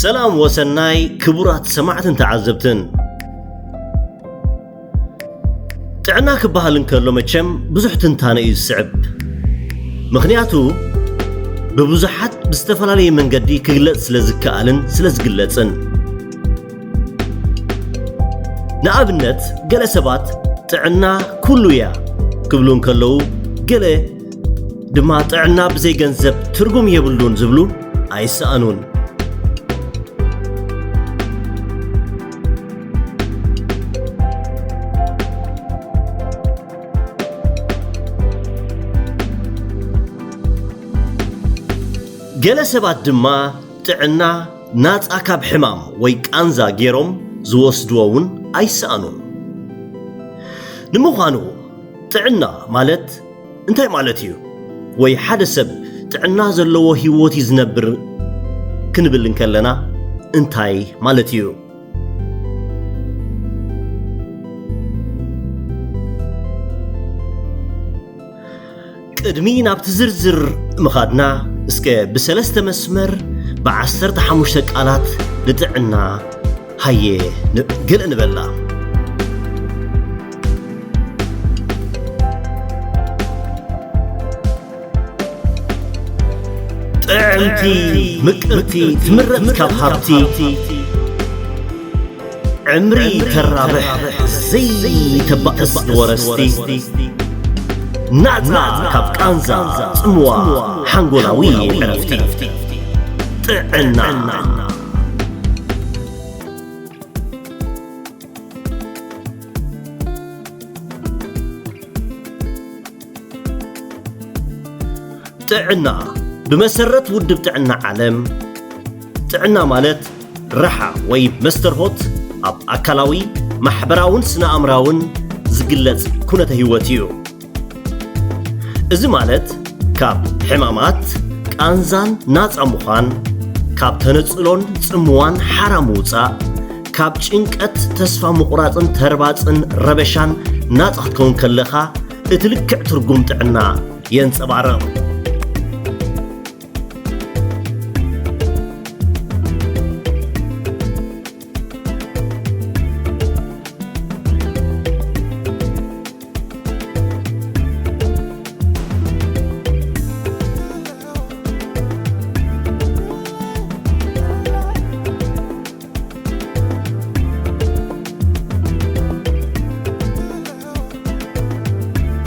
ሰላም ወሰናይ ክቡራት ሰማዕትን ተዓዘብትን። ጥዕና ክበሃል እንከሎ መቸም ብዙሕ ትንታነ እዩ ዝስዕብ። ምኽንያቱ ብብዙሓት ብዝተፈላለየ መንገዲ ክግለጽ ስለ ዝከኣልን ስለ ዝግለጽን። ንኣብነት ገለ ሰባት ጥዕና ኩሉ እያ ክብሉ እንከለዉ፣ ገለ ድማ ጥዕና ብዘይ ገንዘብ ትርጉም የብሉን ዝብሉ ኣይሰኣኑን። ገለ ሰባት ድማ ጥዕና ናጻ ካብ ሕማም ወይ ቃንዛ ገይሮም ዝወስድዎ እውን ኣይሰኣኑን። ንምዃኑ ጥዕና ማለት እንታይ ማለት እዩ? ወይ ሓደ ሰብ ጥዕና ዘለዎ ህይወት እዩ ዝነብር ክንብል እንከለና እንታይ ማለት እዩ? ቅድሚ ናብቲ ዝርዝር ምኻድና፣ እስከ ብሰለስተ መስመር ብዓሰርተ ሓሙሽተ ቃላት ንጥዕና ሃየ ን-፣ ገለ ንበላ። ጥዕምቲ፣ ምቅርቲ፣ ትምረጽ ካብ ሃብቲ፣ ዕምሪ ተራብሕ ዘይተባእስ ንወረስቲ፣ ናጻ ካብ ቃንዛ ጽምዋ ሓንጎላዊ ዕረፍቲ። ጥዕና። ጥዕና። ብመሰረት ውድብ ጥዕና ዓለም፣ ጥዕና ማለት ራሓ ወይ መስተርሆት ኣብ ኣካላዊ፣ ማሕበራውን ስነ-ኣእምራውን ዝግለጽ ኩነተ ህይወት እዩ። እዚ ማለት ካብ ሕማማት፣ ቃንዛን ናጻ ምዃን፣ ካብ ተነጽሎን ጽምዋን ሓራ ምውጻእ፣ ካብ ጭንቀት፣ ተስፋ ምቑራጽን ተርባጽን ረበሻን ናጻ ክትከውን ከለኻ፣ እቲ ልክዕ ትርጉም ጥዕና የንጸባርቕ።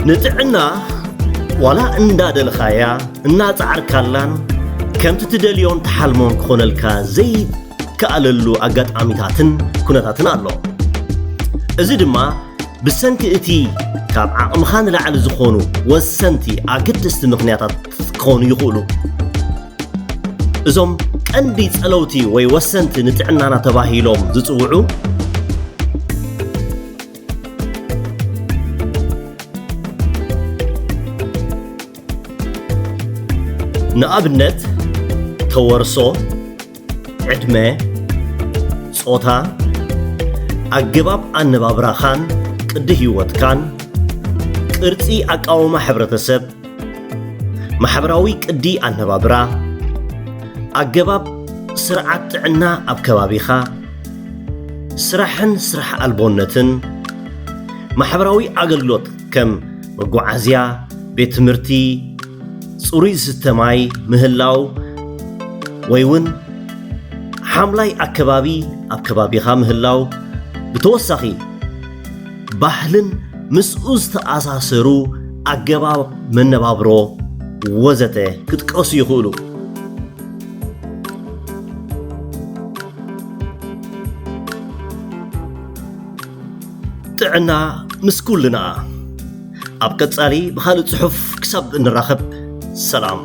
ንጥዕና ዋላ እንዳደለኻያ፣ እናጻዕርካላን ከምቲ ትደልዮን ትሓልሞን ክኾነልካ ዘይከኣለሉ ኣጋጣሚታትን ኩነታትን ኣሎ። እዚ ድማ ብሰንኪ እቲ ካብ ዓቕምኻ ንላዕሊ ዝኾኑ ወሰንቲ ኣገደስቲ ምኽንያታት ክኾኑ ይኽእሉ። እዞም ቀንዲ ጸለውቲ ወይ ወሰንቲ ንጥዕናና ተባሂሎም ዝጽውዑ፣ ንኣብነት፣ ተወርሶ፣ ዕድመ፣ ጾታ፣ ኣገባብ ኣነባብራኻን ቅዲ ህይወትካን፣ ቅርጺ ኣቃውማ ሕብረተሰብ፣ ማሕበራዊ ቅዲ ኣነባብራ፣ ኣገባብ ስርዓት ጥዕና ኣብ ከባቢኻ፣ ስራሕን ስራሕ ኣልቦነትን፣ ማሕበራዊ ኣገልግሎት ከም መጓዓዝያ፣ ቤት ትምህርቲ፣ ጽሩይ ዝስተ ማይ ምህላው፣ ወይ እውን ሓምላይ ኣከባቢ ኣብ ከባቢኻ ምህላው፣ ብተወሳኺ ባህልን ምስኡ ዝተኣሳሰሩ ኣገባብ መነባብሮ ወዘተ ክጥቀሱ ይኽእሉ። ጥዕና ምስ ኩልና። ኣብ ቀጻሊ ብኻልእ ጽሑፍ ክሳብ እንራኸብ ሰላም።